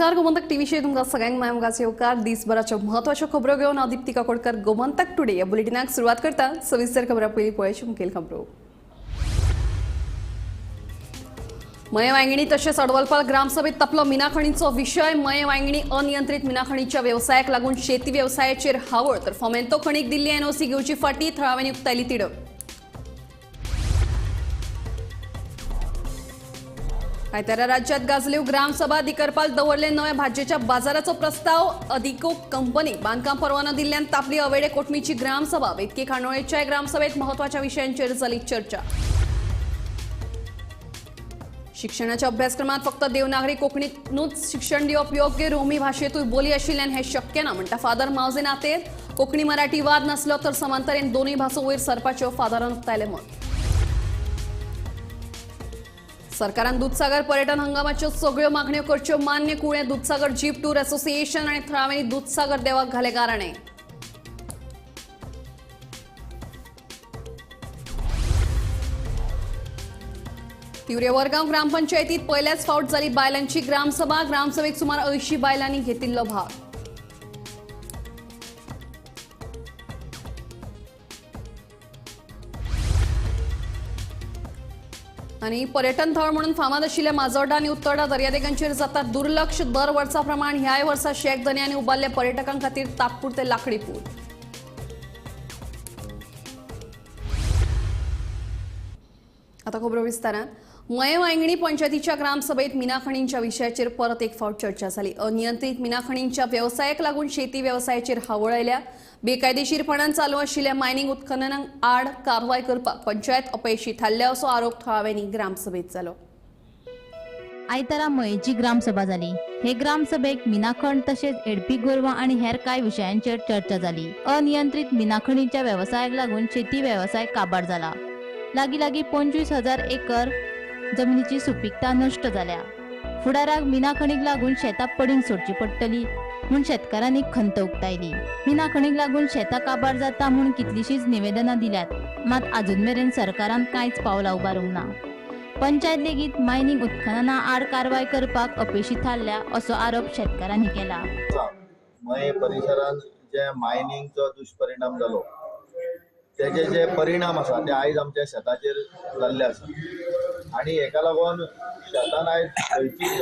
नमस्कार, गोमंतक टीव्हीचेर तुमकां सगळ्यांक माय येवकार. दिसभराच्यो म्हत्वाच्यो खबरो घेवन हांव दीप्ती काकोडकर गोमंतक टुडे ह्या बुलेटिनाक सुरवात करता. सविस्तर खबरां पयलीं पळयाची मुखेल खबरो. मये वांगिणी तशेंच अडवलपाल ग्रामसभेत तपलो मिनाखणीचो विशय. मये वांगिणी अनियंत्रीत मिनाखणीच्या वेवसायाक लागून शेती वेवसायाचेर हावळ, तर फोमेंतो खणीक दिल्ली एनओसी घेवची फाटी थळाव्यांनी उक्तायली तिडक. आयतारा राज्यात गाजल्यो ग्रामसभा. दिकरपाल दवरले नव्या भाजयेच्या बाजाराचो प्रस्ताव. अधिको कंपनीक बांदकाम परवानो दिल्ल्यान तापली अवेडे कोटमीची ग्रामसभा. बेतकी खांडोळेच्या ग्रामसभेत महत्वाच्या विशयांचेर जाली चर्चा. शिक्षणाच्या अभ्यासक्रमात फक्त देवनागरी कोंकणीतूच शिक्षण दिवप योग्य, रोमी भाशेतूय बोली आशिल्ल्यान हें शक्य ना म्हणटा फादर मावजे नातेर. कोंकणी मराठी वाद नासलो तर समांतरेन दोनूय भासो वयर सरपाच्यो फादरान उक्तायलें मत. सरकारान दुधसागर पर्यटन हंगामाच्यो सगळ्यो मागण्यो करच्यो मान्य. Collem Dudhsagar jeep tour association आनी थळाव्यांनी दुधसागर देवाक घाले गाराणे. तिवरे वरगांव ग्रामपंचायतीत पयल्याच फावट जाली बायलांची ग्रामसभा. ग्रामसभेक सुमार 80 बायलांनी घेतिल्लो भाग. आनी पर्यटन थळ म्हणून फामाद आशिल्ल्या माजोर्डा आनी उत्तोडा दर्यादेगांचेर जाता दुर्लक्ष. दर वर्सा प्रमाण ह्याय वर्सा शेक दर्यांनी उबारले पर्यटकां खातीर तात्पुरते लाकडी पूल. आता खबरो विस्तारान. मये वांगिणी पंचायतीच्या ग्रामसभेत मिनाखणींच्या विशयाचेर परत एक फावट चर्चा जाली. अनियंत्रीत मिनाखणींच्या वेवसायाक लागून शेती वेवसायाचेर हावळ आयल्या. बेकायदेशीरपणान चालू आशिल्ल्या मायनिंग उत्खननाक आड कारवाय करपाक पंचायत अपयशी थारल्या असो आरोप थळाव्यांनी ग्रामसभेत जालो. आयतारा मयेची ग्रामसभा जाली. हे ग्रामसभेक मिनाखण तशेंच एडपी गोरवां आनी हेर कांय विशयांचेर चर्चा जाली. अनियंत्रीत मिनाखणीच्या वेवसायाक लागून शेती वेवसाय काबार जाला. लागीं लागीं 25,000 एकर जमिनीची सुपीकता नश्ट जाल्या. फुडाराक मिनाखणीक लागून शेतां पडींग सोडची पडटली म्हूण शेतकारांनी खंत उक्तायली. मिनाखणीक लागून शेतां काबार जाता म्हूण कितलीशींच निवेदनां दिल्यात, मात आजून मेरेन सरकारान कांयच पावलां उबारूंक ना. पंचायत लेगीत मायनिंग उत्खनना आड कारवाय करपाक अपेशी थारल्या असो आरोप शेतकारांनी केला. मये परिसरांत जे मायनिंगचो दुष्परिणाम जालो तेजे जे परिणाम आसा ते आयज आमच्या शेताचेर जाल्ले आसा आनी हेका लागून शेतान आयज खंयचीच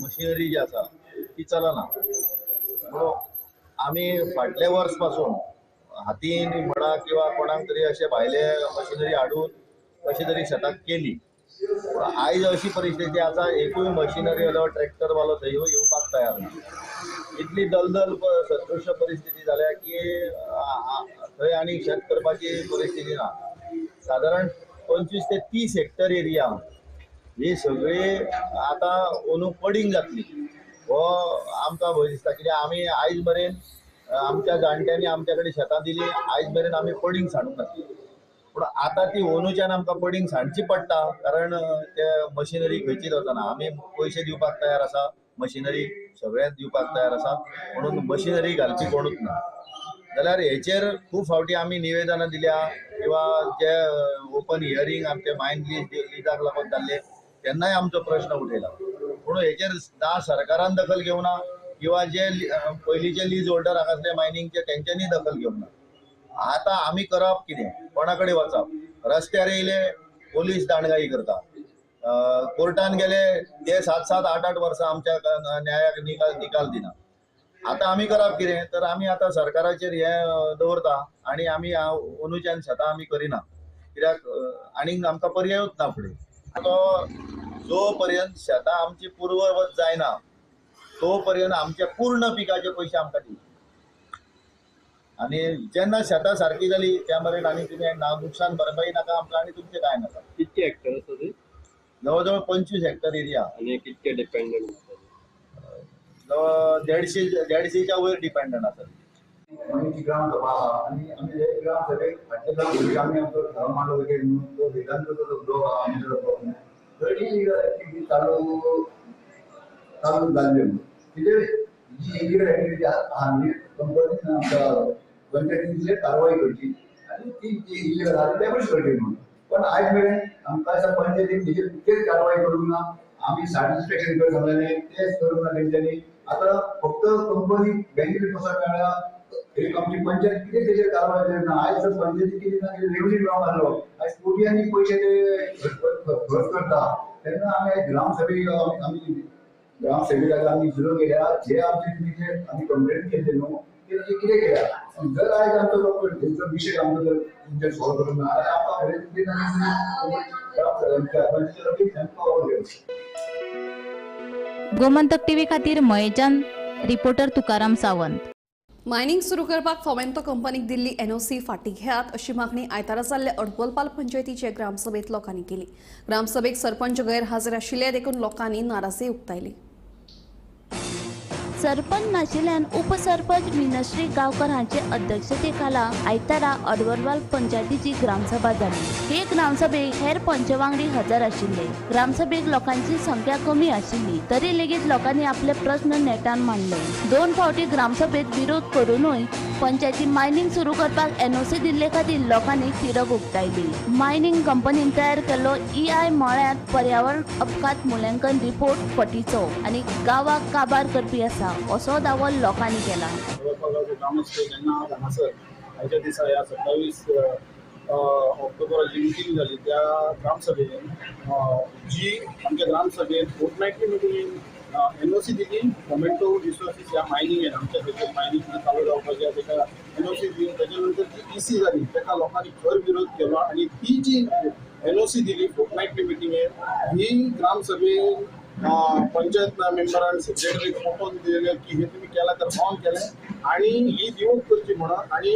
मशिनरी जी आसा ती चलना. म्हणून आमी फाटले वर्स पासून हातीन म्हणा किंवा कोणाक तरी अशे भायले मशिनरी हाडून कशी तरी शेताक केली. पूण आयज अशी परिस्थिती आसा, एकूय मशिनरी वालो ट्रॅक्टर वालो थंय येवपाक तयार ना. इतली दलदल सदृश परिस्थिती जाल्या की थंय आनी शेत करपाची परिस्थिती ना. सादारण 25 ते 30 हेक्टर एरिया ही सगळी आतां अंदू पडींग जातली हो आमकां भंय दिसता. कित्याक आमी आयज मेरेन आमच्या जाणट्यांनी आमच्या कडेन शेतां दिली, आयज मेरेन आमी पडींग सांडूंक नासली. पूण आतां ती अंदूच्यान आमकां पडींग सांडची पडटा, कारण ते मशिनरी खंयचीच वचना. आमी पयशे दिवपाक तयार आसा, मशिनरी सगळ्यांक दिवपाक तयार आसा, म्हणून मशिनरी घालची कोणूच ना. जाल्यार हेचेर खूब फावटी आमी निवेदनां दिल्या किंवा जे ओपन हियरींग आमचे मायन लिजाक लागून जाल्ले तेन्नाय आमचो प्रश्न उठयला. पूण हेचेर ना सरकारान दखल घेवना किंवा जे पयलींचे लीज होल्डर हांगासले मायनिंगचे तेंच्यांनी दखल घेवना. आतां आमी करप कितें, कोणा कडेन वचप? रस्त्यार येयले पोलीस दांडगाई करता, कोर्टान गेले ते 7-7, 8-8 वर्सां आमच्या न्यायाक निकाल दिना. आतां आमी करप कितें? तर आमी आतां सरकाराचेर हें दवरता आनी आमी अंदूच्यान शेतां आमी करिना, कित्याक आनीक आमकां पर्यायूच ना फुडें. तो जो पर्यंत शेतां आमची पूर्ववत जायना तो पर्यंत आमच्या पूर्ण पिकाचे पयशे आमकां दिवचे. आनी जेन्ना शेतां सारकी जाली त्या मेरेन आनी तुमी ना नुकसान भरपाई नाका आमकां आनी तुमचें कांय नाका. कितके हेक्टर आसा ते? जवळ जवळ 25 हेक्टर एरिया. आनी कितके डिपेंडंट? जवळ 150च्या वयर डिपेंडंट आसा. मयेची ग्रामसभा आहा आनी आमी हे ग्रामसभेक फाटल्या ग्रामसभेक आमी आमचो थाराव मांडलो वगैरे म्हणून तो वेदांतचो जो उदो आहा आमचो थंय इलिगल एक्टिविटी चालू चालू जाल्ल्यो. तिजेर जी इलिगल एक्टिविटी आहा म्हणजे कंपनीन आमच्या पंचायतीन कारवाय करची आनी ती जी इलिगल आहा ती डॅमोलिश करची म्हणून. पण आयज मेरेन आमकां दिसता पंचायतीन तेजेर कितेंच कारवाय करूंक ना. आमी सॅटिस्फॅक्शन कर सांगलेलें तेच करूंक ना तेंच्यांनी. आतां फक्त कंपनी बेनिफीट कसो मेळ्ळा एक आमची पंचायत कितें तेजेर कारवाय जाली ना. आयज जर पंचायती कितें ना कितें रेवन्यू मेळोंक आसलो, आयज कोट्यांनी पयशे ते खर्च करता. तेन्ना आमी आयज ग्रामसभेक आमी ग्रामसेवेक आमी विरोध केल्या. जे आमचे तुमी जे आमी कंप्लेन केल्ले न्हू ते कितें केल्या. जर आयज आमचो तेंचो विशय आमचो जर तुमचेर सॉल्व करूंक ना जाल्यार आमकां फुडें. गोमंतक टीव्ही खातीर मयेच्यान रिपोर्टर तुकाराम सावंत. मायनिंग सुरू करपाक फोमेंतो कंपनीक दिल्ली एनओसी फाटीं घेयात अशी मागणी आयतारा जाल्ले अडवलपाल पंचायतीचे ग्रामसभेत लोकांनी केली. ग्रामसभेक सरपंच गैरहाजीर आशिल्ले देखून लोकांनी नाराजी उक्तायली. सरपंच नाशिल्ल्यान उपसरपंच मिनश्री गांवकर हांचे अध्यक्षतेखाला आयतारा अडवलपाल पंचायतीची ग्रामसभा जाली. हे ग्रामसभेक हेर पंचवांगडी हजर आशिल्ले. ग्रामसभेक लोकांची संख्या कमी आशिल्ली तरी लेगीत लोकांनी आपले प्रस्न नेटान मांडले. 2 फावटी ग्रामसभेत विरोध करूनय पंचायती मायनिंग सुरू करपाक एनओसी दिल्ले खातीर लोकांनी तिडक उक्तायली. मायनिंग कंपनीन तयार केल्लो ईआय म्हळ्यार पर्यावरण अपघात मुल्यांकन रिपोर्ट फटीचो आनी गांवाक काबार करपी आसा असो दावो लोकांनी केला. ग्रामस्थ जेन्ना हांगासर आयच्या दिसा ह्या 27 ऑक्टोबराची मिटींग जाली त्या ग्रामसभेन जी आमच्या ग्रामसभेन फोर्टनायटली मिटींगेन एनओसी दिली फोमेंटो रिसोर्सीस ह्या मायनिंगेन आमच्या थंयसर मायनिंग चालू जावपाचें आसा तेका एनओसी दिवन तेच्या नंतर जी ईसी जाली तेका लोकांनी खर विरोध केलो आनी ती जी एनओसी दिली फोर्टनायटली मिटींगेन ही ग्रामसभेन पंचायत मेंबरान सेक्रेटरीक पटोवन दिलें की हे तुमी केलां तर रॉंग केलें आनी ही रिवोक करची म्हणून. आनी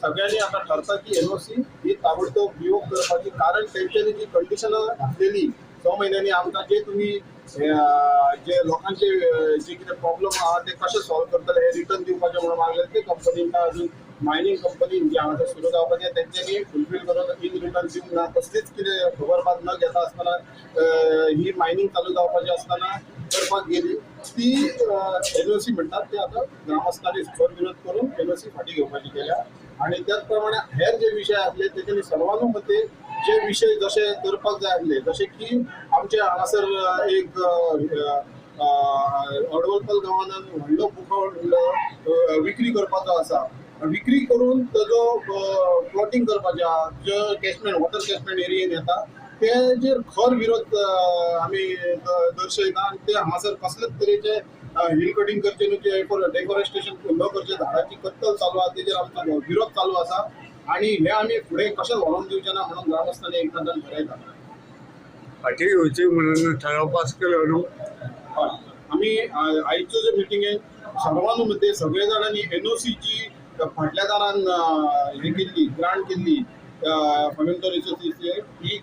सगळ्यांनी आतां ठरता की एनओसी ही ताबडतोब रिवोक करपाची, कारण तेंच्यांनी जी कंडिशनां घातलेली 6 म्हयन्यांनी आमकां जे तुमी जे लोकांचे जे कितें प्रॉब्लम आहा ते कशे सॉल्व करतले हे रिटर्न दिवपाचें म्हणून मागलें. ते कंपनीन अजून मायनींग कंपनी जी हांगासर सुरू जावपाचें तेंच्यांनी फुलफील करून इन रिटर्न दिवंक ना. कसलीच कितें खबरबात न घेता आसतना ही मायनींग चालू जावपाची आसतना करपाक गेली ती एनओसी म्हणटात ते आतां ग्रामस्थांनी खर विरोध करून एनओसी फाटीं घेवपाची केल्या. आनी त्याच प्रमाणे हेर जे विशय आसले तेच्यांनी सर्वानुमते जे विशय जशे करपाक जाय आसले जशे की आमचे हांगासर एक अडवलपाल गांवान व्हडलो भूखंड विक्री करपाचो आसा. विक्री करून ताजो प्लॉटींग करपाचें आहा जो कॅचमेंट वॉटर कॅचमेंट एरियेन येता तेजेर खर विरोध आमी दर्शयता. आनी ते हांगासर कसलेच तरेचे हिल कटिंग करचें न्हू, डेफॉरेस्टेशन न करचें, झाडांची कत्तल चालू आसा तेजेर आमचो विरोध चालू आसा आनी हे आमी फुडें कशें व्हरोन दिवचें ना म्हणून ग्रामस्थांनी एकमतान ठरयता. फाटीं घेवची म्हणून ठराव पास केलो न्हू. आमी आयचो जे मिटिंगेन सर्वानुमते सगळे जाणांनी एनओसीची फाटल्या दारान हे केल्ली ग्रांट केल्ली फोमेंटो रिसोर्सीस ही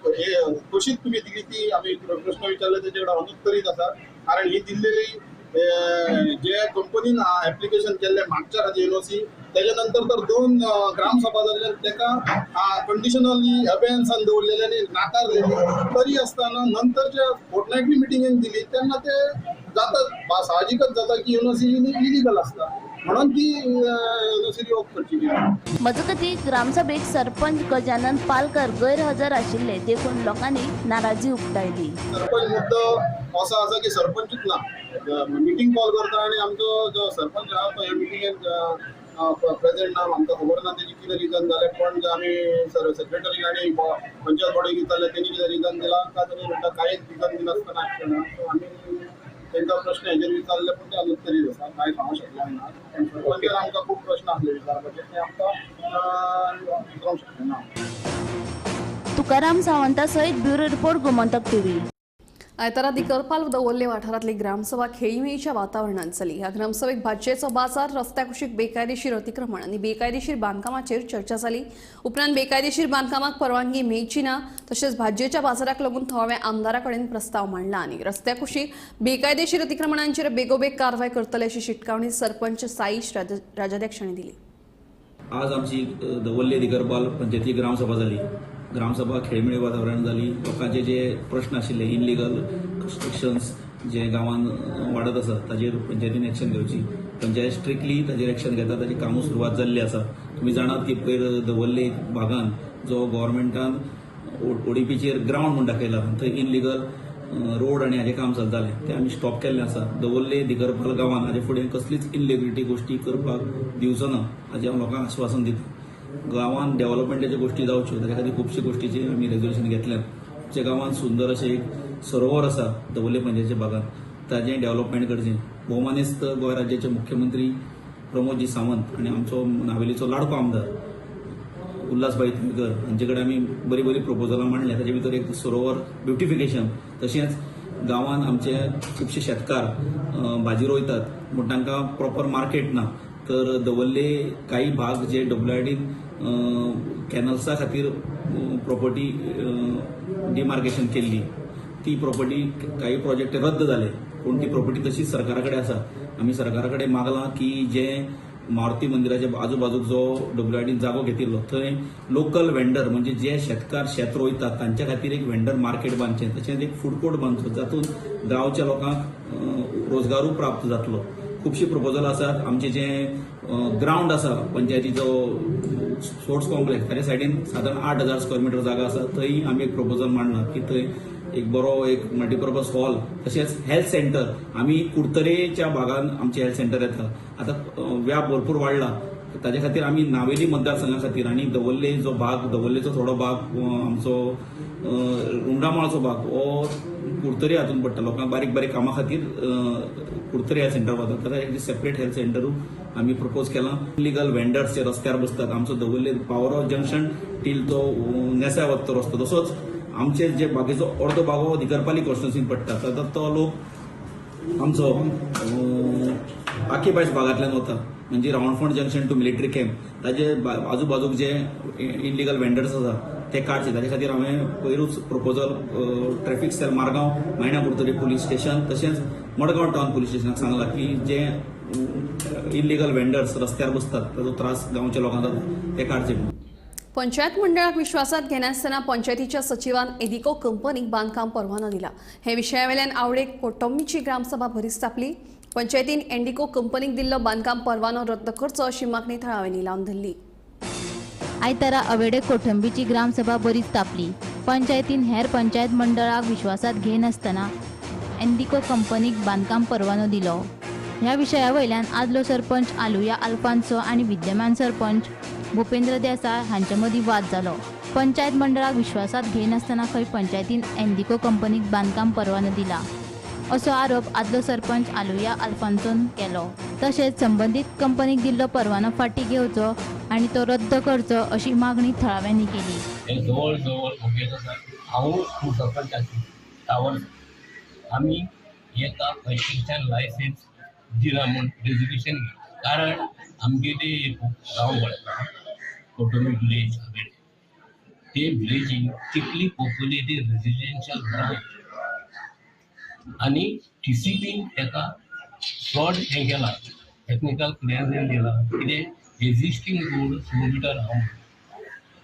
कशीच तुमी दिली ती आमी प्रश्न विचारले तेजे कडेन अनुत्तरीत आसा. कारण ही दिल्लेली जे कंपनीन एप्लिकेशन केल्लें मागच्या खातीर एनओसी तेच्या नंतर तर 2 ग्रामसभा जाल्ल्यान तेका कंडिशनली अबेन्सान दवरलेले आनी नाकारलेली तरी आसतना नंतर जे फोर्टनायटली मिटिंगेन दिली तेन्ना ते जाता साहजिकच जाता की एनओसी इलिगल आसता म्हणून ती एनओसी रिवोक करची. मजगती ग्रामसभेक सरपंच गजानन पालकर गैरहजर आशिल्ले देखून लोकांनी नाराजी उक्तायली. सरपंच मुद्दो असो आसा की सरपंचूच ना मिटींग कॉल करता आनी आमचो जो सरपंच आहा तो ह्या मिटिंगेन प्रेझेंट ना, आमकां खबर ना तेजी कितें रिजन जालें. पण आमी सेक्रेटरी आनी पंचायत बॉडीक विचारलें तेणी कितें रिजन दिलां काय तेणी म्हणटा कांयच रिजन दिनासतना आसचें ना. आमी तांकां प्रश्न हेजेर विचारले पूण ते अनुत्तरीत आसा, कांय सांगूंक शकले ना. पूण सरपंचान आमकां खूब प्रश्न आसले विचारपाचे ते आमकां विचारूंक शकले ना. तुकाराम सावंता सयत ब्युरो रिपोर्ट, गोमंतक टीव्ही. आयतारा दिकरपाल दवर्ले वाठारांतली ग्रामसभा खेळीमेळीच्या वातावरणात जाली. ह्या ग्रामसभेक भाजयेचो बाजार, रस्त्या कुशीक बेकायदेशीर अतिक्रमण आनी बेकायदेशीर बांदकामाचेर चर्चा जाली. उपरांत बेकायदेशीर बांदकामाक परवानगी मेळची ना तशेंच भाजयेच्या बाजाराक लागून थळाव्या आमदारा कडेन प्रस्ताव मांडला आनी रस्त्या कुशीक बेकायदेशीर अतिक्रमणांचेर बेगोबेग कारवाय करतले अशी शिटकावणी सरपंच साईश राजाध्यक्ष हांणी दिली. आज आमची दवर्ले दिकरपाल पंचायती ग्रामसभा जाली. ग्रामसभा खेळमेळी वातावरण जाली. लोकांचे जे प्रश्न आशिल्ले इनलिगल कन्स्ट्रक्शन्स जे गांवान वाडत आसा ताजेर पंचायतीन एक्शन घेवची. पंचायत स्ट्रिक्टली ताजेर एक्शन घेता, ताजी कामां सुरवात जाल्ली आसा. तुमी जाणात की पयर दवर्ले भागान जो गव्हर्मेंटान ओडीपीचेर ग्रावंड म्हूण दाखयला थंय इनलिगल रोड आनी हाजें काम चलतालें तें आमी स्टॉप केल्लें आसा. दवर्ले दिगरपाल गांवान हाजे फुडें कसलीच इनलिगलिटी गोश्टी करपाक दिवचो ना हाजें हांव लोकांक आश्वासन दिता. गांवान डेव्हलपमेंटाच्यो गोश्टी जावच्यो ताच्या खातीर खुबश्यो गोश्टीचेर आमी रेजोल्युशन घेतल्यात. आमच्या गांवान सुंदर अशें एक सरोवर आसा दवर्ले पंचायतीच्या भागान, ताजें डेव्हलपमेंट करचें. भोवमानेस्त गोंय राज्याचे मुख्यमंत्री प्रमोदजी सावंत आनी आमचो नावेलीचो लाडको आमदार उल्हासभाई थळकर हांचे कडेन आमी बरी बरी प्रपोजलां मांडल्या. ताचे भितर एक सरोवर ब्युटिफिकेशन, तशेंच गांवान आमचे खुबशे शेतकार भाजी रोयतात पूण तांकां प्रॉपर मार्केट ना, तर दवर्ले काही भाग जे डब्ल्यूआरडीन कॅनल्सा खातीर प्रॉपर्टी डिमार्केशन केल्ली ती प्रॉपर्टी काही प्रोजेक्ट रद्द जाले पूण ती प्रॉपर्टी तशीच सरकारा कडेन आसा. आमी सरकारा कडेन मागलां की जे मारुती मंदिराच्या आजूबाजूक जो डब्ल्यूआरडीन जागो घेतिल्लो थंय लोकल वेंडर म्हणजे जे शेतकार शेत रोयतात तांच्या खातीर एक वेंडर मार्केट बांदचें, तशेंच एक फूड कोर्ट बांदचो जातूंत गांवच्या लोकांक रोजगारूय प्राप्त जातलो. खुबशीं प्रपोजल आसात. आमचें जें ग्रावंड आसा पंचायतीचो स्पोर्ट्स कॉम्प्लेक्स ताच्या सायडीन सादारण 8,000 स्क्वेअर मिटर जागा आसा, थंय आमी एक प्रपोजल मांडलां की थंय एक बरो एक मल्टीपर्पज हॉल तशेंच हेल्थ सेंटर. आमी कुडतरेच्या भागान आमचें हेल्थ सेंटर येता, आतां व्याप भरपूर वाडला, ताजे खातीर आमी नावेली मतदारसंघा खातीर आनी दवर्ले जो भाग, दवर्लेचो थोडो भाग आमचो रुंडामाळचो भाग हो कुडतरी हातून पडटा. लोकांक बारीक बारीक कामां खातीर कुडतरी हेल्थ सेंटर वतात, ताका एक सेपरेट हेल्थ सेंटरूय आमी प्रपोज केलां. इलिगल वेंडर्स जे रस्त्यार बसतात, आमचो Davorlim power house junction till तो नेसाय वता तो रस्तो, तसोच आमचे जे बाकीचो अर्दो भाग हो दिगरपाली कॉन्स्टिट्युन्सीन पडटा, आतां तो लोक आमचो आकीबायस भागांतल्यान वता म्हणजे Ravanfond junction to military camp ताजे आजूबाजूक जे इलिगल वेंडर्स आसा ते काडचे. ताजे खातीर हांवें पयरूच proposal traffic cell Margao, Maina Curtorim police station तशेंच मडगांव टावन पुलीस स्टेशनाक सांगलां की जे इलिगल वेंडर्स रस्त्यार बसतात ताजो त्रास गांवच्या लोकांक जाता ते काडचे. पंचायत मंडळाक विश्वासात घेनासतना पंचायतीच्या सचिवान एडिको कंपनीक बांदकाम परवानो दिला. हे विशयावेल्यान आवडे कोटंबीची ग्रामसभा भरीस तापली. पंचायतीन एंडिको कंपनीक दिल्लो बांदकाम परवानो रद्द करचो अशी मागणी थळाव्यांनी लावन धरली. आयतारा अवेडे कोठंबीची ग्रामसभा बरीच तापली. पंचायतीन हेर पंचायत मंडळाक विश्वासात घेनासतना एंडिको कंपनीक बांदकाम परवानो दिलो. ह्या विशया वयल्यान आदलो सरपंच आलुया अल्फान्सो आनी विद्यमान सरपंच भूपेंद्र देसाय हांचे मदीं वाद जालो. पंचायत मंडळाक विश्वासात घेनासतना खंय पंचायतीन एंडिको कंपनीक बांदकाम परवानो दिला असो आरोप आदलो सरपंच आलुया अल्फान्सोन केलो. तशेंच संबंदीत कंपनीक दिल्लो परवानो फाटीं घेवचो आनी तो रद्द करचो अशी मागणी थळाव्यांनी केली. जवळ जवळ हांव सरपंच आमी एका कंस्ट्रक्शन लायसन्स दिना म्हूण रेजोल्युशन कारण आमगेले एक गांव पळयता कोटंबी विलेज आवेडे, ते विलेजीन तितली पॉप्युलेटेड रेजिडेन्शियल घरां आनी टीसीपीन ताका फ्रॉड हें केलां, टेक्निकल क्लियरन्स दिलां कितें एग्जिस्टींग रोड 6 मिटर आहा,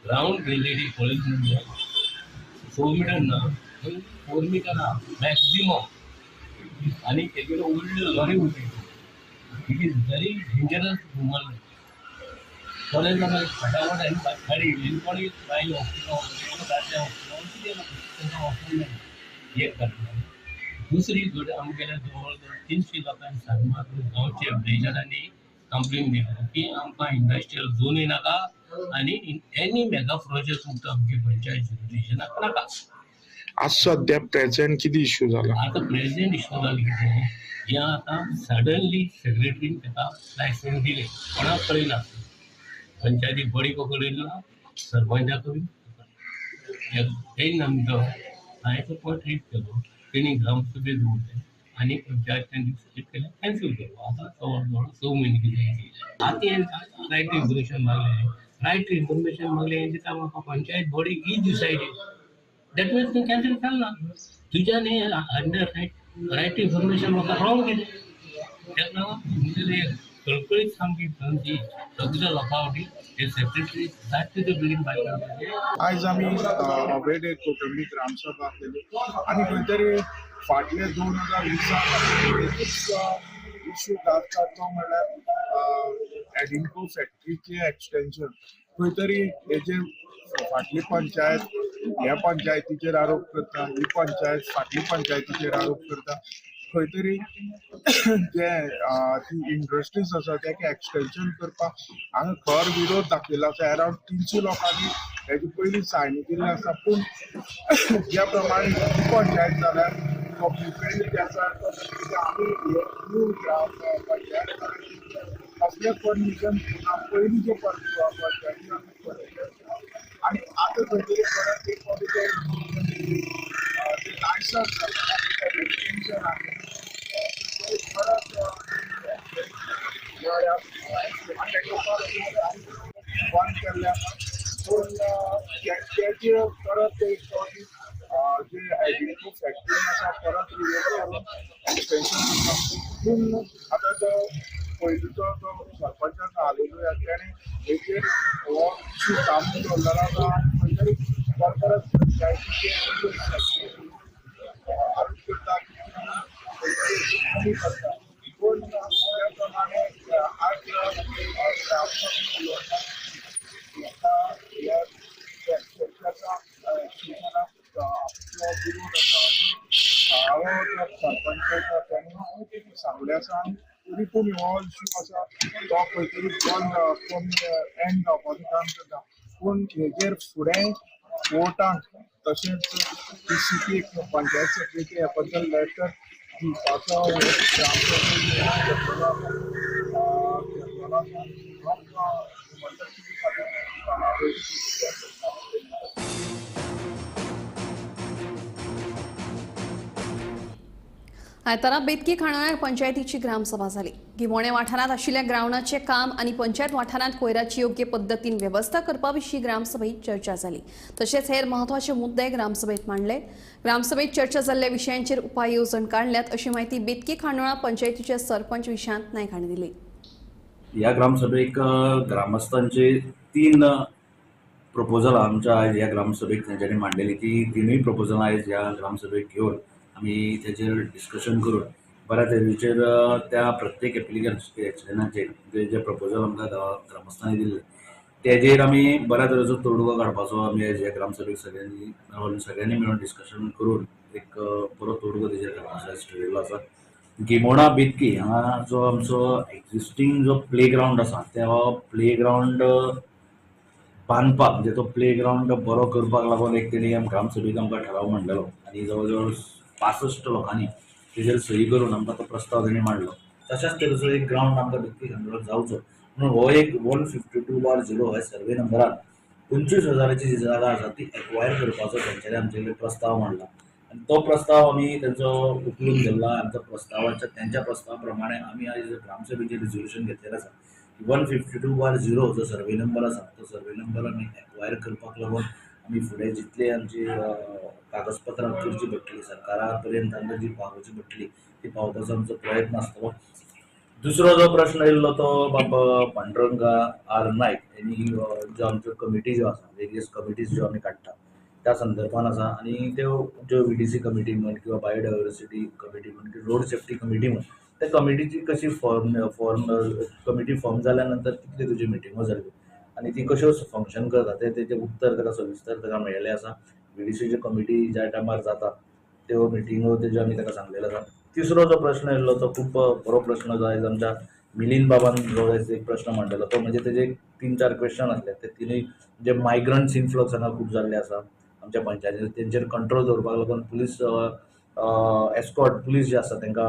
ग्रावंड रियलिटी पळयत म्हणजे 6 मिटर ना 4 मिटर आहा मॅक्झिमम आनी तेगेलो व्हडल्यो लॉरी उरली. It is very dangerous human life. थोडे लोकांक फटाफट आनी गाडी येयली कोणी बायल हॉस्पिटल दादले हॉस्पिटल कितें तांकां हॉस्पिटल मेळना एक कारण. दुसरी घड आमगेल्या जवळ जवळ 300 लोकांनी सांगपाक गांवचे विलेजरांनी कंप्लेन दिली की आमकां इंडस्ट्रियल झोनूय नाका आनी एनी मेगा प्रोजेक्ट सुद्दां आमगे पंचायत जुरिस्डिक्शनाक नाका. आज सध्या प्रेझेंट कितें इश्यू जाला? आतां प्रेझेंट इश्यू जाला कितें, हें आतां सडनली सेक्रेटरीन ताका लायसन्स दिलें, कोणाक कळयना, पंचायती बॉडीक कळयना, सरपंचाकूय तेणी आमचो हांवें तो पॉयंट रेज केलो, तेणी ग्रामसभेत दवरलें आनी पंचायतीन केलें कॅन्सल केलो. आतां जवळ जवळ 6 म्हयने कितें आतां रायट टू इन्फॉर्मेशन मागलें, रायट टू इन्फॉर्मेशन मागलें दिता म्हाका panchayat body is decided, that means तूं कॅन्सल केलें ना, तुज्यान हें अंडर रायट टू इन्फॉर्मेशन म्हाका रॉंग कितें, ताका लागून म्हणजे कळकळीत सामकी आमची सगळ्या लोकां वटेन हे सेक्रेटरी जाता ते बेगीन भायर काडपाचें. आयज आमी अवेडे कोटंबी ग्रामसभा केली आनी खंय तरी फाटले 2020 इश्यू गाजता तो म्हणल्यार एडिंको फॅक्टरीचें एक्सटेन्शन. खंय तरी हेजे फाटली पंचायत ह्या पंचायतीचेर आरोप करता, ही पंचायत फाटली पंचायतीचेर आरोप करता. खंय तरी जे ती इंडस्ट्रीज आसा ताका एक्सटेंशन करपाक हांगा खर विरोध दाखयलो आसा. अरावंड 300 लोकांनी हेजे पयलीं सायन केल्ले आसा. पूण ज्या प्रमाणे ही पंचायत जाल्यार पब्लिकेन जे आसा आमी न्यू ग्राम पंचायत असले परमिशन पयलीं जे पंचायती आमी पळयले आनी आतां खंय तरी परत एक फावटी ते लायसन्स एक्सटेंशन आहे परत बंद केल्ले आसा. पूण तेजे परत एक फावटी जे एग्रीको फॅक्टरी आसा परत रिव्यू करून एक्सटेंशन करता. पूण आतां तो पयलींचो तो सरपंच आलेलो तेणें हेजेर हो इशू चालू दवरलेलो आसा. खंय तरी परत परत पंचायतीचे आरोप करता की करता. पूण त्या प्रमाणे आज विरोध आसा. थळावो सरपंच आसा तेणी सांगलें आसा आनी तरी पूण हो इशू आसा तो खंय तरी बंद कमी एंड जावपाचें काम करता. पूण हेजेर फुडें कोर्टाक तशेंच पी पंचायत सेक्रेटरी ह्या बद्दल लेटर दिवपाचो आयतारा बेतकी खांडोळ्या पंचायतीची ग्रामसभा जाली. गिमोणे वाठारांत आशिल्ल्या ग्रावंडाचें काम आनी पंचायत वाठारांत कोयराची योग्य पद्दतीन वेवस्था करपा विशीं ग्रामसभेत चर्चा जाली. तशेंच हेर म्हत्वाचे मुद्दे ग्रामसभेत मांडले. ग्रामसभेत चर्चा जाल्ल्या विशयांचेर उपाय येवजण काडल्यात अशी माहिती बेतकी खांडोळा पंचायतीचे सरपंच विशांत नायक हांणी दिली. ह्या ग्रामसभेक ग्रामस्थांचे 3 प्रपोजलां आमच्या आयज ह्या ग्रामसभेक तेंच्यांनी मांडलेली. ती 3 प्रपोजलां आयज ह्या ग्रामसभेक घेवन आमी तेजेर डिस्कशन करून बऱ्या तरेचेर त्या प्रत्येक एप्लिकेशनाचेर जे जे प्रपोजल आमकां ग्रामस्थांनी दिल्ले तेजेर आमी बऱ्या तरेचो तोडगो काडपाचो आमी आयज ह्या ग्रामसभेक सगळ्यांनी मेळून डिस्कशन करून एक बरो तोडगो तेजेर काडपाचो आयज ठरयल्लो आसा. गिमोणा बेतकी हांगा जो आमचो एक्झिस्टींग जो प्ले ग्रावंड आसा तो प्ले ग्रावंड बांदपाक म्हणजे तो प्ले ग्रावंड बरो करपाक लागून एक तेणी ग्रामसभेक आमकां ठराव मांडलेलो आनी जवळ जवळ 65 लोकांनी तेजेर सही करून आमकां तो प्रस्ताव तेणी मांडलो. तशाच तरेचो एक ग्रावंड आमकां बेतकी खांडोळा जावचो म्हणून हो एक 152/0 ह्या सर्वे नंबरान 25,000ची जी जागा आसा ती एक्वायर करपाचो तेंच्यांनी आमचे कडेन प्रस्ताव मांडला आनी तो प्रस्ताव आमी तेंचो उखलून धरला. आमच्या प्रस्तावाच्या तेंच्या प्रस्तावा प्रमाणे आमी आयज ग्रामसभेचें रिजोल्युशन घेतलेलें आसा. 152/0 जो सर्वे नंबर आसा तो सर्वे नंबर आमी एक्वायर करपाक लागून आमी फुडें जितले आमची कागदपत्रां करची पडटली सरकारा पर्यंत आमकां जी पावोवची पडटली ती पावोवपाचो आमचो प्रयत्न आसतलो. दुसरो जो प्रश्न येयल्लो तो बाब पांडुरंगा आर नायक यांनी ज्यो आमच्यो कमिटी ज्यो आसा वेरियस कमिटीज ज्यो आमी काडटा त्या संदर्भान आसा आनी त्यो ज्यो VDC committee म्हण किंवा बायोडायवर्सिटी कमिटी म्हण किंवा रोड सेफ्टी कमिटी म्हण त्या कमिटीची कशी फॉर्म कमिटी फॉर्म जाल्या नंतर कितल्यो तुज्यो मिटिंगो जाल्यो आनी ती कश्यो फंक्शन करता ते तेजें उत्तर ताका सविस्तर ताका मेळिल्लें आसा. VDCची कमिटी ज्या टायमार जाता त्यो मिटिंगो तेज्यो आमी ताका सांगलेलें आसा. तिसरो जो प्रश्न येयल्लो तो खूब बरो प्रश्न जो आयज आमच्या मिलिंद बाबान जो आयज एक प्रश्न मांडलेलो तो म्हणजे तेजे 3-4 क्वेश्चन आसले ते तिनूय जे मायग्रंट्स इनफ्लक्स हांगा खूब जाल्ले आसा आमच्या पंचायतीन तेंचेर कंट्रोल दवरपाक लागून पुलीस एस्कॉर्ट पुलीस जे आसा तांकां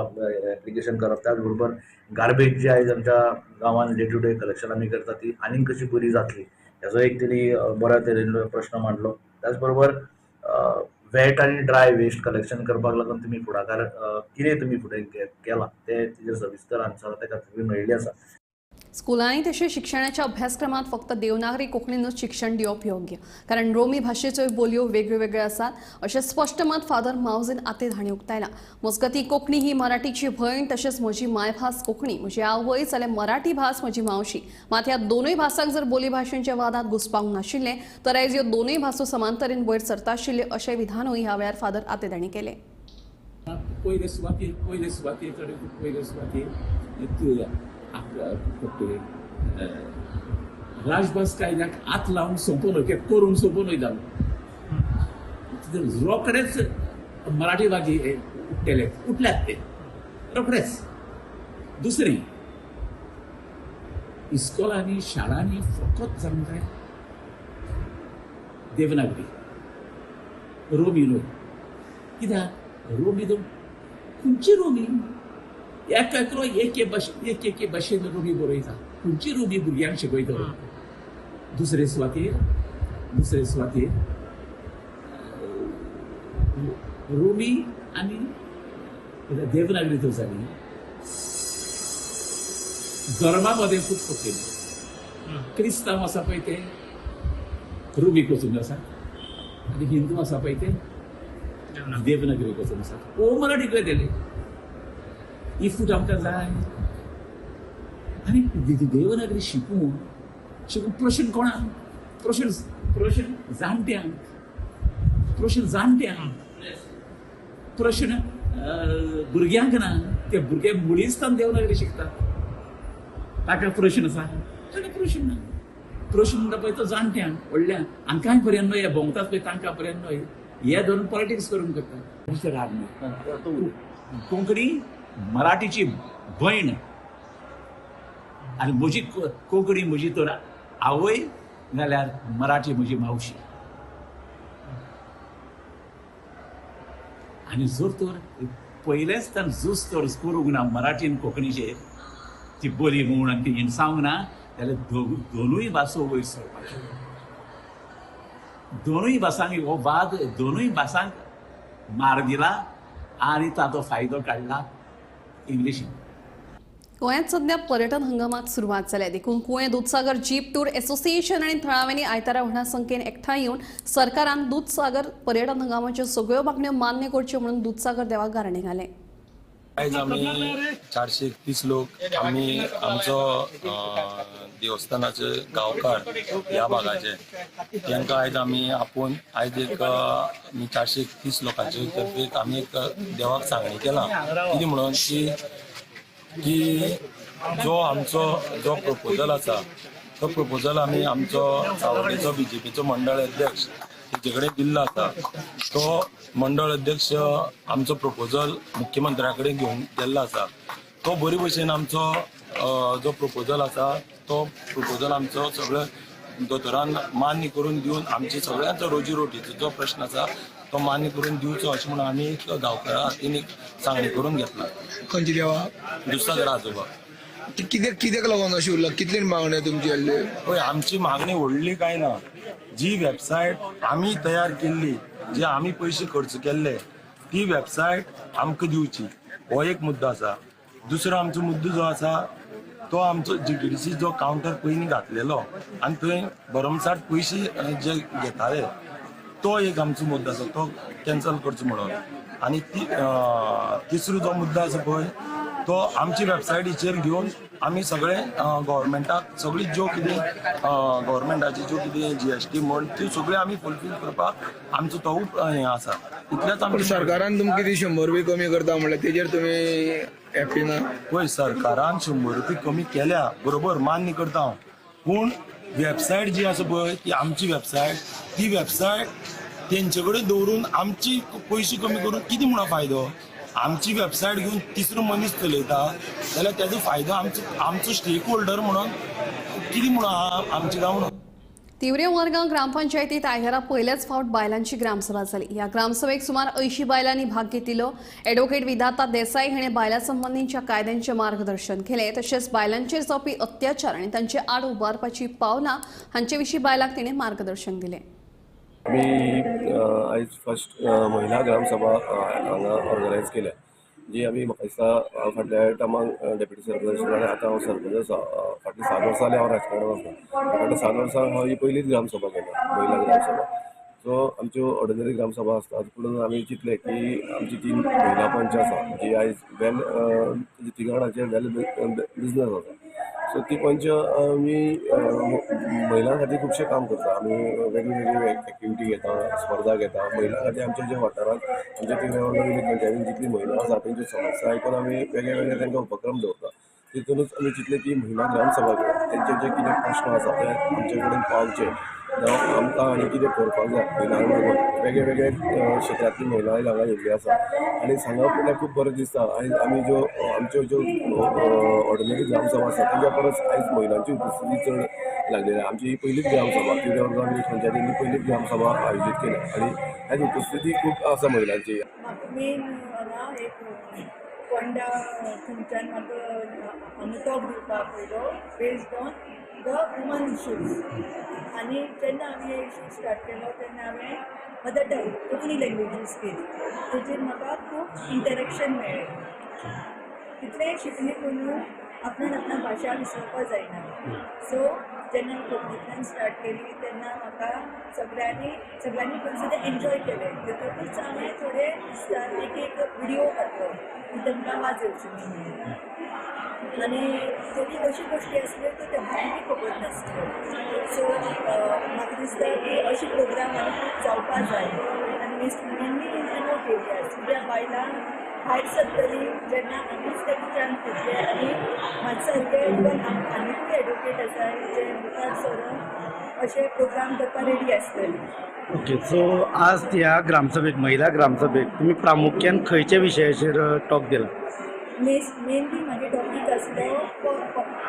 एप्लिकेशन करप, त्याच बरोबर गार्बेज जी आयज आमच्या गांवांत डे टू डे कलेक्शन आमी करता ती आनीक कशी बरी जातली हेजो एक तेणी बऱ्या तरेन प्रश्न मांडलो. त्याच बरोबर वेट आनी ड्राय वेस्ट कलेक्शन करपाक लागून तुमी फुडाकार कितें तुमी फुडें केलां तें तेजेर सविस्तर आन्सर ताका मेळिल्ली आसा. स्कुलांनी तशें शिक्षणाच्या अभ्यासक्रमांत फक्त देवनागरी कोंकणीनूच शिक्षण दिवप योग्य, कारण रोमी भाशेच्यो बोलयो वेगळ्यो वेगळ्यो आसात अशें स्पश्ट मत फादर मावजीन आतेद हांणी उक्तायलां. मजगतीं कोंकणी ही मराठीची भयण तशेंच म्हजी मायभास कोंकणी, म्हजी आवय जाल्यार मराठी भास म्हजी मावशी. मात ह्या दोनूय भासांक जर बोली भाशेंच्या वादांत घुसपावंक नाशिल्लें तर आयज ह्यो दोनूय भासो समान तरेन वयर सरता आशिल्ल्यो अशें विधानूय ह्या वेळार फादर आतेद हांणी केलें. पयले सुवातेर पयले सुवातेर राजभास कायद्याक हात लावन सोंपोवन करून सोंपोवन वयतालो. रोखडेच मराठीवादी उठलेले, उठल्यात ते रोखडेच. दुसरें, इस्कोलांनी शाळांनी फकत जावंक जाय देवनागरी, रोमी न्हय. कित्याक रोमी दोन खंयची रोमी, एक एकलो एक एक एके भाशेन रोमी बरयता, खंयची रोमी भुरग्यांक शिकयतलो. दुसरे सुवातेर रोमी आनी देवनागरी तर जाली. धर्मा मदें खूब पडलेली, क्रिस्तांव आसा पळय ते रोमीक वचूंक आसा आनी हिंदू आसा पळय ते देवनागरीक वचूंक आसा. ओ मराठी खंय गेले? ही फूट आमकां जाय. आनी देवनागरी शिकून शिकून प्रश्न कोणाक? प्रश्न प्रश्न जाणट्यांक, प्रश्न जाणट्यांक, प्रश्न भुरग्यांक ना. ते भुरगे मुळीच देवनागरी शिकतात, ताका प्रश्न आसा, ताका प्रश्न ना. प्रश्न म्हणटा पळय तो जाणट्यांक, व्हडल्यांक, हांकांय पर्यंत न्हय, हे भोंवतात पळय तांकां पर्यंत न्हय, हे धरून पॉलिटिक्स करून करतात. राग न्हय. कोंकणी मराठीची भयण आनी म्हजी कोंकणी म्हजी तर आवय जाल्यार मराठी म्हजी मावशी. आनी जर तर पयलेंच तर झूज तर करूंक ना मराठीन कोंकणीचेर, ती बरी म्हूण आनी ती हिणसावंक ना, जाल्यार दोनूय भासो वयर सरपाच्यो. दोनूय भासांक हो वाद, दोनूय भासांक मार दिला आनी ताचो फायदो काडला इंग्लिशीन. गोंयांत सध्या पर्यटन हंगामाक सुरवात जाल्या, देखून Kuem Dudhsagar jeep tour association आनी थळाव्यांनी आयतारा व्हडा संख्येन एकठांय येवन सरकारान दुदसागर पर्यटन हंगामाच्यो सगळ्यो मागण्यो मान्य करच्यो म्हणून दुदसागर देवाक गाराणें घालें. आयज आमी 431 लोक आमी आमचो देवस्थानाचे गांवकार ह्या भागाचे तांकां आयज आमी आपोवन आयज एक 431 लोकांचे तर्फे आमी एक देवाक सांगणी केला. कितें म्हणून की जो आमचो जो प्रपोजल आसा तो प्रपोजल आमी आमचो सावड्डेचो बीजेपीचो मंडळ अध्यक्ष तेजे कडेन दिल्लो आसा. तो मंडळ अध्यक्ष आमचो प्रपोजल मुख्यमंत्र्या कडेन घेवन गेल्लो आसा. तो बरे भशेन आमचो जो प्रपोजल आसा तो प्रपोजल आमचो सगळे दोतोरान मान्य करून दिवन आमचे सगळ्यांचो रोजी रोटीचो जो प्रश्न आसा तो मान्य करून दिवचो अशें म्हणून आमी एक गांवकारा हातीन एक सांगणी करून घेतला. खंयची देवा? दुदसागर आजोबा. कित्याक कित्याक लागून अशी उरला? कितली मागणी तुमची आसली? पळय, आमची मागणी व्हडली कांय ना. जी वेबसायट आमी तयार केल्ली, जे आमी पयशे खर्च केल्ले, ती वेबसायट आमकां दिवची, हो एक मुद्दो आसा. दुसरो आमचो मुद्दो जो आसा तो आमचो जीटीडीसी जो कावंटर पयलीं घातलेलो आनी थंय भरमसाठ पयशे जे घेताले तो एक आमचो मुद्दो आसा, तो कॅन्सल करचो म्हणून. आनी तिसरो जो मुद्दो आसा पळय तो आमची वेबसायटीचेर घेवन आमी सगळे गव्हर्मेंटाक सगळी ज्यो कितें गव्हर्मेंटाची ज्यो कितें जीएसटी म्हण त्यो सगळ्यो आमी फुलफील करपाक आमचो तो हें आसा. इतलेंच. आमच्या सरकारान तुमकां कितें 100 रुपया कमी करता म्हणल्यार तेजेर तुमी हॅपी ना? पळय, सरकारान 100 रुपया कमी केल्या बरोबर, मान्य करता हांव, पूण वेबसायट जी आसा पळय ती आमची वेबसायट, ती वेबसायट तेंचे कडेन दवरून आमची पयशे कमी करून कितें म्हणून फायदो? आमची वेबसायट घेवन तिसरो मनीस चलयता जाल्यार तेजो फायदो आमचो स्टेक होल्डर म्हणून कितें म्हणून आमचे गांव. तिवरे उमरगांव ग्रामपंचायतीत आयतारा पयलेच फावट बायलांची ग्रामसभा जाली. ह्या ग्रामसभेक सुमार 80 बायलांनी भाग घेतिल्लो. एडवोकेट विधाता देसाई हिणें बायलां संबंदींच्या कायद्यांचें मार्गदर्शन केलें, तशेंच बायलांचेर जावपी अत्याचार आनी तांचे आड उबारपाची पावलां हांचे विशीं बायलांक तिणें मार्गदर्शन दिलें. आमी आयज फर्स्ट महिला ग्रामसभा हांगा ऑर्गनायज केल्या, जी आमी म्हाका दिसता फाटल्या टर्माक डेप्युटी सरपंच आशिल्लो आनी आतां हांव सरपंच आसा. फाटलीं 7 वर्सां जालीं हांव राजकारणांत आसा. फाटल्या 7 वर्सां हांव ही पयलीच ग्रामसभा केल्या, महिला ग्रामसभा. सो आमच्यो ऑर्डिनरी ग्रामसभा आसतात, पूण आमी चिंतलें की आमची 3 महिला पंच आसा जी आयज वेल तिगां जाणांचेर वेल बिजनस आसा. सो ती पंच आमी महिलां खातीर खुबशें काम करता. आमी वेगळी एक्टिविटी घेता, स्पर्धा घेता महिलां खातीर. आमच्या ज्या वाठारांत आमच्या तिवरे विलेज पंचायतीन जितली महिला आसा तेंच्यो समस्या आयकून आमी वेगळे वेगळे तांकां उपक्रम दवरता. तितूनच आमी चिंतलें की महिला ग्रामसभा घेवया, तेंचे जे कितें प्रश्न आसा ते आमचे कडेन पावचे, जावं आमकां आनी कितें करपाक जाय महिलांक लागून. वेगळे वेगळे क्षेत्रांतली महिला हांगा येयल्ली आसा आनी सांगप म्हणल्यार खूब बरें दिसता. आयज आमी ज्यो आमच्यो ज्यो ऑर्डिनरी ग्रामसभा आसा तेज्या परस आयज महिलांची उपस्थिती चड लागलेली आसा. आमची ही पयलीच ग्रामसभा, किर्ते पंचायतीन ही पयलीच ग्रामसभा आयोजीत केल्या आनी आयज उपस्थिती खूब आसा महिलांची. म्हाका मेन हांगा एक फोंडा थंयच्यान म्हाका हांगा टॉक दिवपाक पयलो based on the woman issues. आनी जेन्ना आमी हे इशू स्टार्ट केलो तेन्ना हांवें mother tongue Konkani language use केली, तेजेर म्हाका खूब इंटरेक्शन मेळ्ळें. कितलेंय शिकलें म्हणून आपणान आपणा भाशा विसरपा जायना. सो जेन्ना हांवें कोंकणींतल्यान स्टार्ट केली तेन्ना म्हाका सगळ्यांनी पण सुद्दां एन्जॉय केलें. तेतूंतच हांवें थोडे विस्तार एक एक विडियो घातलो की तांकां वाज येवची न्ही म्हणून. आनी थोडी अशी गोश्टी आसल्यो त्यो तेंकांय बी खबर नासल्यो. सो म्हाका दिसता की अशी प्रोग्राम आनी खूब जावपा जाय आनी मेनली इन रिमोट एरियाज, कित्याक बायलां भायर सरतली जेन्ना आमीच ताका चान्स दितले. आनी म्हाजे सारके इवन आनिकूय एडवोकेट आसा जे मुखार सरून अशे प्रोग्राम करपाक रेडी आसतली. ओके, सो आज ह्या ग्रामसभेक, महिला ग्रामसभेक तुमी प्रामुख्यान खंयच्या विशयाचेर टॉक दिला? मेनली म्हागे टॉपीक आसलो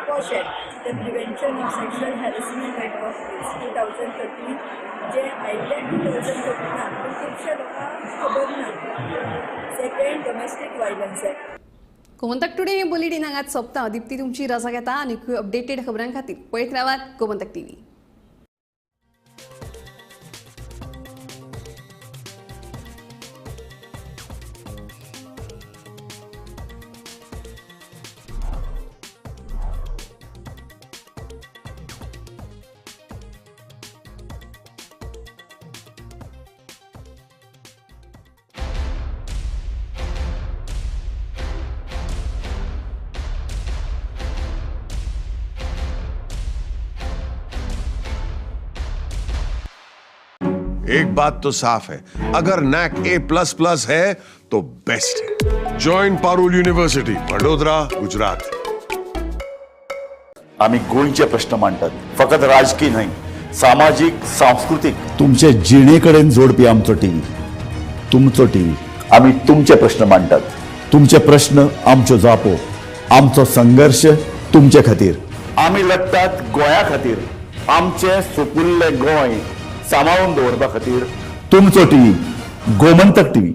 POSH act, the prevention of sexual harassment at work place 2013, जे आयिल्लें 2013, पूण खुबश्या लोकांक खबर ना. Second, domestic violence act. Gomantak today हे बुलेटीन हांगाच सोंपता. दीप्ती तुमची रजा घेता आनी अपडेटेड खबरां खातीर पळयत रावात गोमंतक टीव्ही. एक बात तो साफ है, अगर नैक A++ है तो बेस्ट है. Join Parul university, Vadodara, Gujarat. आम्ही गोंयचे प्रश्न मांडटात, फकत राजकीय न्हय, सामाजीक, सांस्कृतीक, तुमचे जिणेकडेन जोडपी आमचो टीव्ही, तुमचो टीव्ही. आम्ही तुमचे प्रश्न मांडटात, तुमचे प्रश्न आमच्यो जापो, आमचो संघर्ष तुमचे खातीर. आमी लढटात गोंया खातीर, आमचे सुपुल्ले गोंय सांबाळून दवरपा खातीर. तुमचो टीव्ही, गोमंतक टीव्ही.